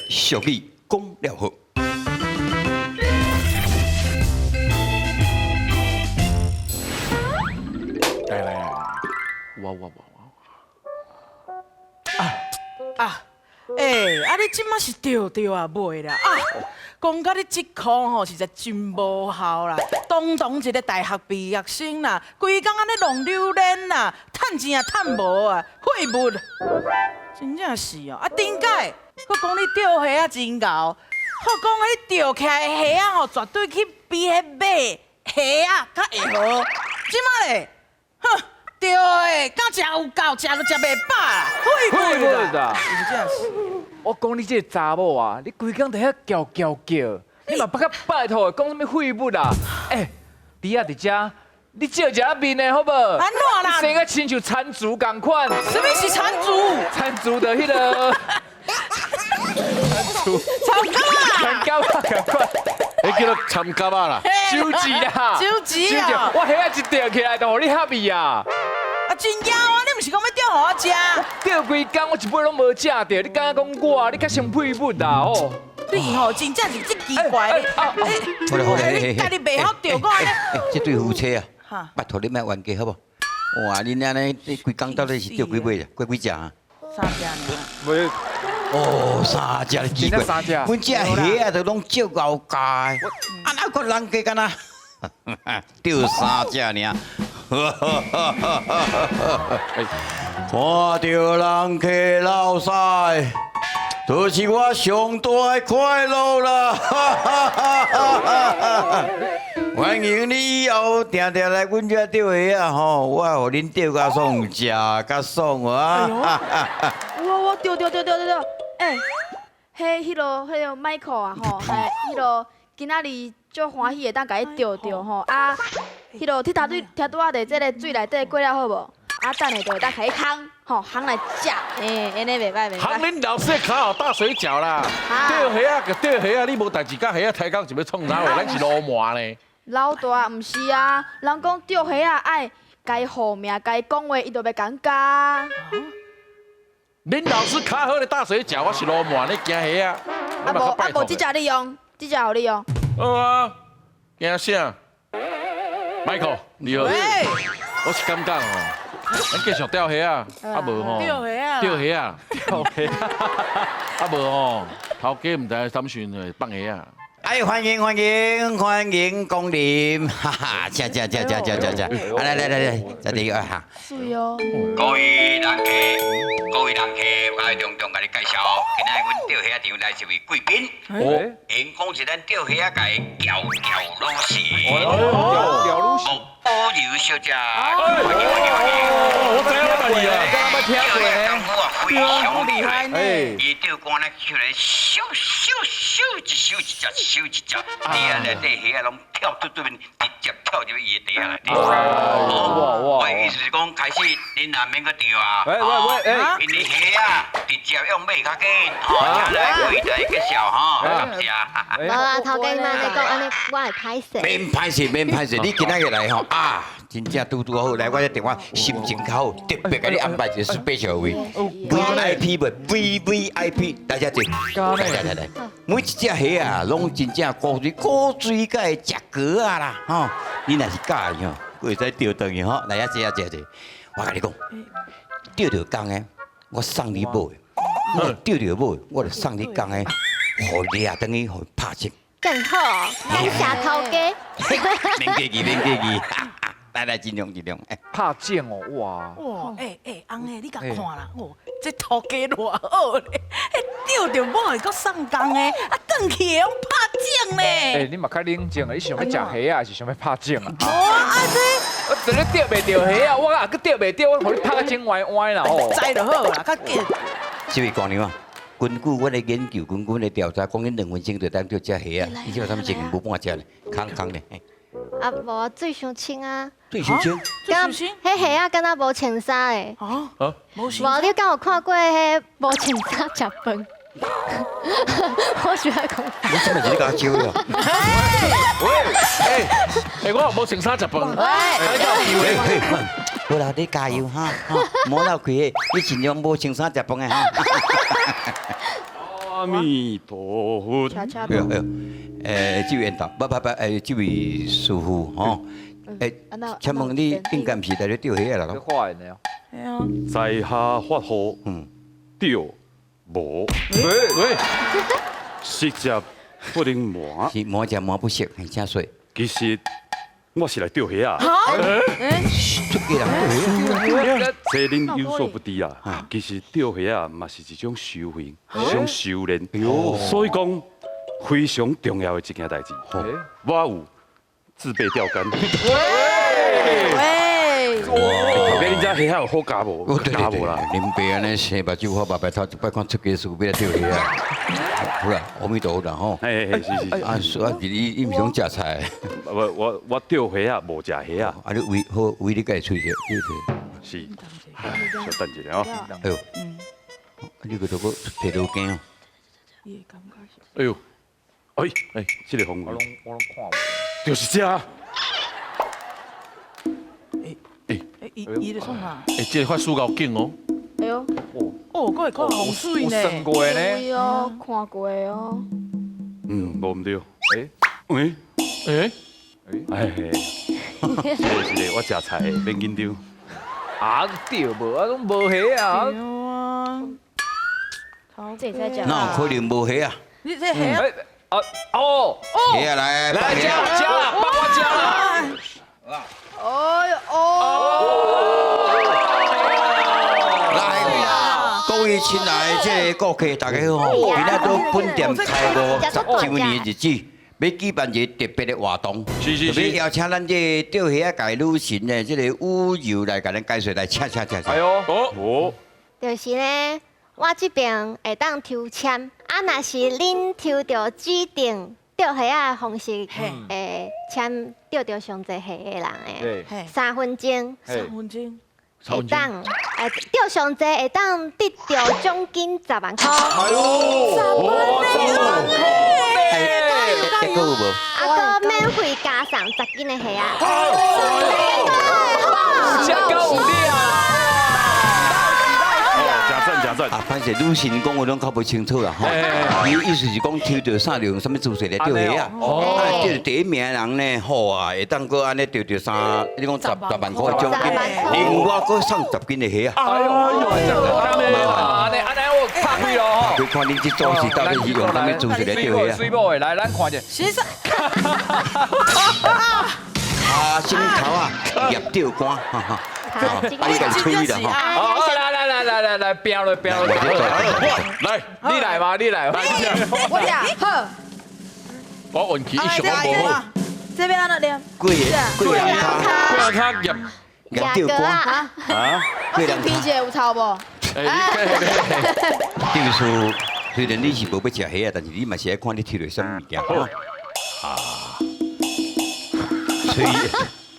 俗語講了好。來來來，哇哇哇哇！啊，欸，啊你這馬是著著啊袂啦？啊，講甲你這科吼，實在真無效啦。堂堂一個大學畢業生啦，規工按呢弄榴蓮啦，趁錢也趁無啊，廢物！真正是哦，啊頂擺，閣講你釣蝦仔真𠢕，閣講彼釣起來的蝦仔吼，絕對去比彼馬蝦仔較會好。這馬咧，哼，釣的敢食有夠，食都食袂飽啦，廢物啦！真正是。我講你這个查某啊，你規工佇遐叫叫叫，你嘛捌較拜託的，講啥物廢物啊？欸，豬仔佇遮，你少食仔麵的好無？按怎啦？你生甲親像田鼠仝款。啥物是田鼠？田鼠就彼个。田鼠。田鴿仔。田鴿仔仝款。彼叫做田鴿仔啦。手指啦。手指啊！我蝦仔一釣起來就予你合去啊！啊，真枵啊！你毋是講欲釣予我食？釣規工，我一擺攏無食著。你敢講我？你較像廢物啦吼！你吼真正是這奇怪咧！好咧好咧，你家己袂曉釣我按呢？這對夫妻啊，拜託你莫冤家好無？哇，恁按呢，你規工到底是釣幾尾？過幾隻啊？三隻爾。哦，三隻奇怪。三隻。阮這蝦仔都攏足𠢕價的，啊哪個人家敢若釣三隻爾？看著人客流屎，就是我上大的快樂啦！歡迎你以後定定來阮遮釣蝦仔吼，我予恁釣較爽，食較爽啊！有我釣釣釣釣釣釣，欸，彼彼个 Michael 啊吼，彼彼个今仔日足歡喜會當共伊釣著吼啊！彼个鐵頭對聽拄仔佇這个水內底過了好無？啊，等下就會當共伊烘，吼烘來食，欸，按呢袂䆀袂烘䆀。恁老師的跤予打水餃啦！釣蝦仔就釣蝦仔，你無代誌佮蝦仔抬槓是欲創啥貨？咱是流氓呢。老大，毋是啊，人講釣蝦仔愛共伊號名，共伊講話，伊就袂共咬。恁老師跤好咧打水餃，我是流氓，你驚蝦仔？啊無啊無，這隻你用，這隻予你用。好啊，驚啥？Michael，你好，我是感覺吼，咱繼續釣蝦仔，啊無吼，釣蝦仔，釣蝦仔，釣蝦仔，啊無吼，頭家毋知啥時陣會放蝦仔。哎，歡迎歡迎歡迎光臨，哈哈，請請請請請請請，來來來來，這裡啊哈。媠哦。各位人客，各位人客，我隆重共你介紹，今仔阮釣蝦仔場來一位貴賓，哦，𪜶講是咱釣蝦仔界的喬喬老師，喬喬老師，保柔小姐，歡迎歡迎歡迎。我知影我捌伊啊，敢捌聽過呢？功夫啊非常厲害，伊釣竿咧，手咧，咻咻咻，一咻一隻，一咻一隻，底仔內底蝦仔攏跳對對面，直接跳入伊的袋仔內底。哇哇！我的意思是講，開始恁若免閣釣啊，喂喂喂，因為蝦仔直接用買較緊，吼，請來櫃台介紹吼，感謝。無啦，頭家莫按呢講，按呢我會歹勢。免歹勢，免歹勢，你今仔日來吼啊，真正拄拄好來，我這電話心情較好，特別共你安排一個 special 位，VIP 袂，VVIP，大家坐，來來來來，每一隻蝦啊，攏真正古錐古錐佮會食果仔啦，吼，你若是佮意吼，閣會使釣轉去吼，來啊坐啊坐坐，我共你講，釣著公的，我送你母的；你若釣著母的，我就送你公的，予掠轉去，予拍種。更好，感謝頭家。免客氣，免客氣，來來，盡量盡量。拍種哦，哇！哇，欸欸，翁的，你共看啦，哦，這頭家偌好咧，彼釣著母的，閣送公的，啊，轉去會用拍種咧。欸，你嘛較冷靜啊！你想欲食蝦仔，還是想欲拍種啊？無啊，這我當你釣袂著蝦仔，我啊閣釣袂著，我予你拍甲種歪歪啦吼。知就好啦，較緊。這位姑娘啊，根據阮的研究，根據阮的調查，講恁2分鐘就當釣隻蝦仔，你這有啥物情形無半隻咧，空空咧。啊，無啊，水傷清啊。水傷清？敢彼蝦仔敢若無穿衫的。哦。無無，你敢有看過彼無穿衫食飯？我喜歡講。你這麼是咧共我笑了？喂，欸，欸，我無穿衫食飯。喂，喂，好啦，你加油哈，莫鬧開，你盡量無穿衫食飯的哈。阿彌陀佛。恰恰哎呦哎呦，這位緣投，不不不，這位師傅吼，請問你應該毋是來咧釣蝦啦？你畫的呢？係啊，在下法號釣無，喂，識食不能瞞。是瞞食瞞不識，請說。其實我是來釣蝦啊。出家人釣蝦，這恁有所不知啊，其實釣蝦啊嘛是一種修行，一種修煉。所以講非常重要的一件代誌。我有自備釣竿。喂，後壁恁遮蝦仔有好咬無？咬無啦。恁爸按呢生目睭發目白頭，一擺看出家師欲來釣蝦啊。好啦，阿彌陀佛啦吼。嘿嘿，是是。啊，啊，你你毋是講食菜？我釣蝦仔，無食蝦仔。啊，你圍好圍你家己喙者，是。稍等一下哦。哎呦，你個都閣提刀鏡哦。哎呦，哎哎，這個方我攏我攏看無。就是這。哎，伊伊咧創啥？哎，這個法師夠勁哦。哎呦，哦，閣會看風水呢。有算過呢？對哦，看過哦。嗯，無毋對。哎，喂，哎，哎，是的，是的，我食菜的，免緊張。啊，對無啊，攏無蝦啊。這會使食。哪有可能無蝦啊？你這蝦啊？啊哦，蝦啊來，來食食啦，幫我食啦。哎呦哦！來，各位親愛的這個顧客，大家好吼！今仔到本店開幕10週年的日子，欲舉辦一個特別的活動，欲邀請咱這個釣蝦仔界女神的這個雨柔來共咱解說來，請請請。哎呦，哦，就是呢，我這邊會當抽籤，啊，若是恁抽著指定釣蝦仔的方式，會籤釣著上濟蝦的人的，3分鐘，3分鐘，會當，釣上濟會當得著獎金10萬塊。哎呦，10萬塊！結果有無？啊，閣免費加送10斤的蝦仔。這夠有力啊！啊，反正女神講話攏較無清楚啦吼。伊意思是講抽著啥用啥物姿勢來釣蝦啊？啊，釣第一名的人呢，好啊，會當閣按呢釣著三，你講10萬塊獎金，另外閣送10斤的蝦啊！哎呦，按呢按呢我拍開咯吼。就看恁這組是到底是用啥物姿勢來釣蝦啊？水某的，來，咱看者。其實，啊，心頭啊，夾釣竿，哈哈。啊，你共吹啦吼！好，來來來來來來，拼落拼落，來，你來嘛，你來嘛，我倆好。我運氣一向攏無好。這邊按怎念？貴貴人跤，貴人跤夾夾釣竿啊！貴人跤。我先聽一下有臭無？這個說，雖然你是無欲食蝦啊，但是你嘛是愛看你抽著啥物件。啊，吹。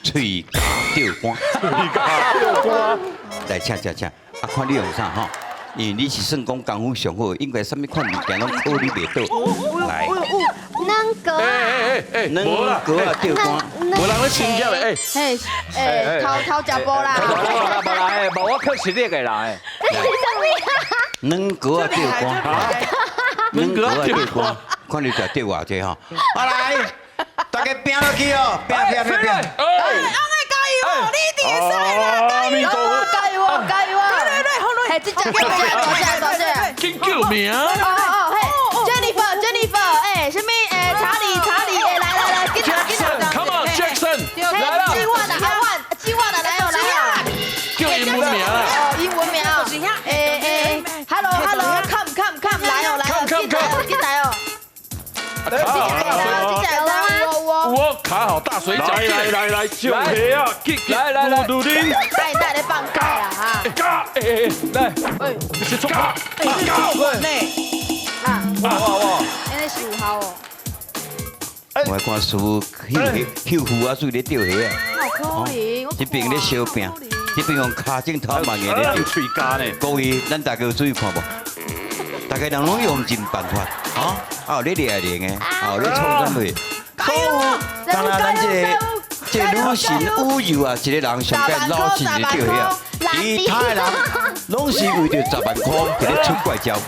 喙咬釣竿，喙咬釣竿，來請請請，啊看你用啥吼？因為你是算講功夫上好，應該啥物款物件攏考你袂倒。來，兩個啊，兩個啊釣竿，無人咧清潔的，哎，嘿，偷偷食無啦，無啦，哎，無我靠實力的啦，哎，兩個啊釣竿，兩個啊釣竿，看你食釣偌濟吼。啊來。大家拼落去哦，拼拼拼拼！哎，翁仔加油哦，你一定會使啦，加油加油哦，加油哦！來來來，好來，嘿，這隻，這隻，大隻，大隻，緊叫名！哦哦，嘿，Jennifer，Jennifer，哎，啥物？哎，查理，查理，哎，來來來，緊來緊來，Come on，Jackson，來了，計劃的，阿萬，計劃的，來哦來哦，叫英文名啦，哦，英文名，哎哎，Hello，Hello，Come Come Come，來哦來哦，緊來哦緊來哦。卡好大水，我卡好大水餃，來來來來，就蝦啊，來來來，嘟嘟恁，帶帶咧放假啊哈，加，哎哎來，哎，是衝加，加，啊，哇哇哇，按呢是有效哦。我看師傅休夫啊，水咧釣蝦啊，哪有可能？這邊咧相拚，這邊用跤掌頭嘛硬咧釣，喙咬呢。各位，咱大家有注意看無？大家人攏用盡辦法，啊，啊有咧掠龍的，啊有咧創啥物？敢若咱這個這個女神雨柔啊，一個人上蓋老實咧釣蝦，其他的人攏是為著10萬塊佇咧出怪招。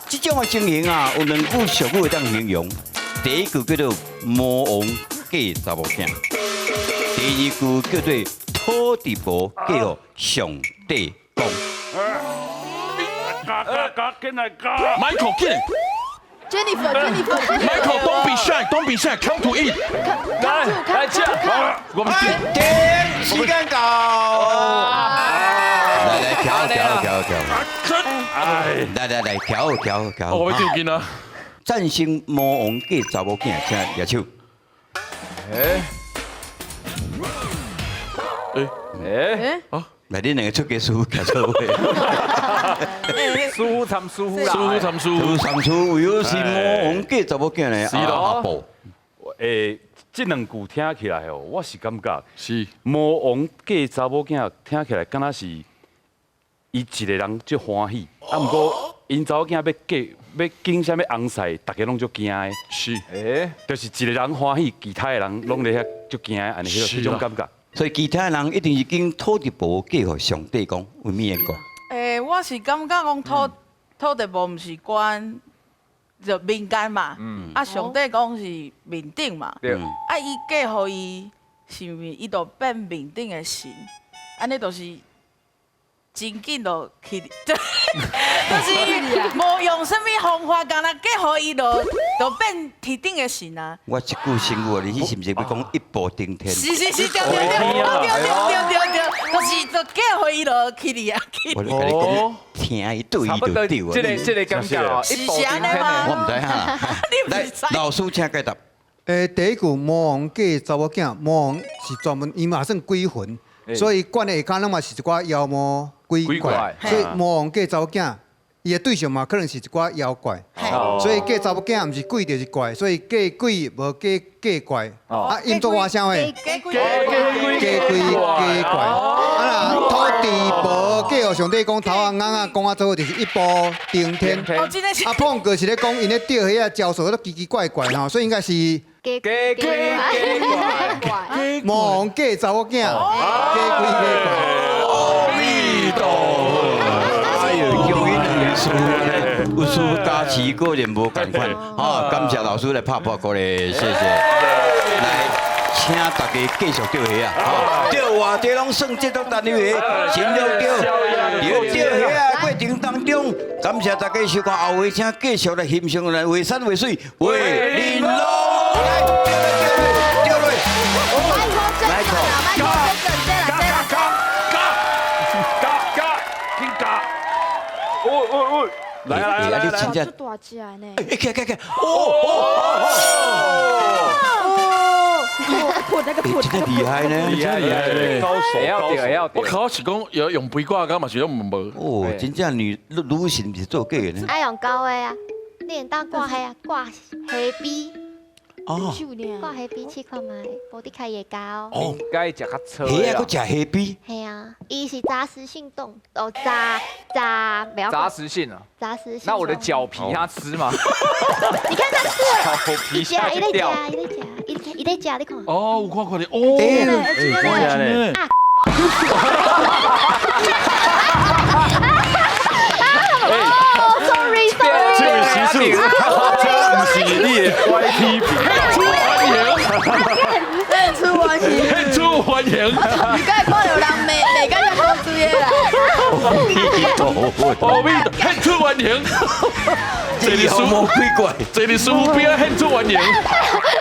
這種的情形啊，有兩句俗語會當形容。第一句叫做魔王嫁查某囝，第二句叫做土地婆嫁予上帝公。加加加，進來加。 Michael 進 Jennifer Jennifer ，Michael don't be shy，don't be shy，come to eat。來來吃，我們停，時間到。來來，調調調調。哎，來來來，調調調。我欲抽筋啊！贊成魔王嫁查某囝，請舉手。哎，哎，來，恁兩個出家師父徛做伙。師傅參師傅啦，師傅參師傅，參師傅，為何是魔王嫁查某囝呢？是咯，阿寶。這兩句聽起來哦，我是感覺是魔王嫁查某囝，聽起來敢若是伊一個人足歡喜，啊，毋過𪜶查某囝欲嫁欲揀啥物翁婿，逐家攏足驚的。是，就是一個人歡喜，其他的人攏咧遐足驚的，按呢彼種感覺。所以其他人一定是揀土地婆嫁予上帝公，為咩緣故？我是感覺講土地婆毋是管就民間嘛，啊上帝公是面頂嘛，啊伊嫁予伊，是毋是伊就變面頂的神？按呢就是真緊就去，就是無用啥物方法，干焦嫁予伊就變天頂的神啊！我這句成語，你是毋是欲講一步登天？是是是，對對對對對對對對，就是就嫁予伊就去哩啊！我共你講，聽伊對伊就對啊。這個感覺哦，是按呢嗎？我毋知影。來，老師請解答。第一句魔王嫁查某囝，魔王是專門伊嘛算鬼魂，所以管的下跤攏嘛是一寡妖魔鬼怪，所以魔王嫁查某囝，伊的對象嘛可能是一寡妖怪，所以嫁查某囝毋是鬼就是怪，所以嫁鬼無嫁怪。啊，音做偌啥話？嫁鬼嫁鬼嫁怪。啊，若土地婆嫁予上帝公，頭仔尪仔講啊做伙就是一步登天。啊，碰哥是咧講𪜶咧釣蝦仔招數都奇奇怪怪吼，所以應該是嫁鬼嫁怪。魔王嫁查某囝，嫁鬼嫁怪。阿彌陀佛，哎呦，恭喜兩位師傅，有師傅加持，果然無仝款。好，感謝老師來拍破鼓咧，謝謝。來，請大家繼續釣蝦啊！釣偌濟攏算這種單位的，盡量釣。釣蝦的過程當中，感謝大家收看後話，請繼續來欣賞咱畫山畫水畫玲瓏。來，釣落，釣落，來，麥克，加加加，緊加！哦哦哦，來來來來，你真正大隻的呢！哎，起起起！哦哦哦！哦，那個真的厲害呢，厲害厲害，高手高手。我考是講有用杯掛敢嘛是攏無。哦，真正女女神是做假的呢。愛用膠的啊，你會當掛蝦啊，掛蝦米。哦，掛蝦米試看覓，無你開會膠。哦，該食較粗。蝦啊，閣食蝦米。係啊，伊是雜食性動，哦，雜雜不要。雜食性啊。雜食性。那我的腳皮他吃嗎？你看他吃了，腳皮下去掉。伊咧食，伊咧食，伊咧食，你看。哦，有看看咧，哦，欸，啊。哦，sorry sorry。這位師傅，這毋是你的 YT 頻道。獻出歡迎，獻出歡迎。你敢會看著人罵罵甲遮無水的啦。阿彌陀，獻出歡迎。這裡妖魔鬼怪，這裡師傅邊獻出歡迎。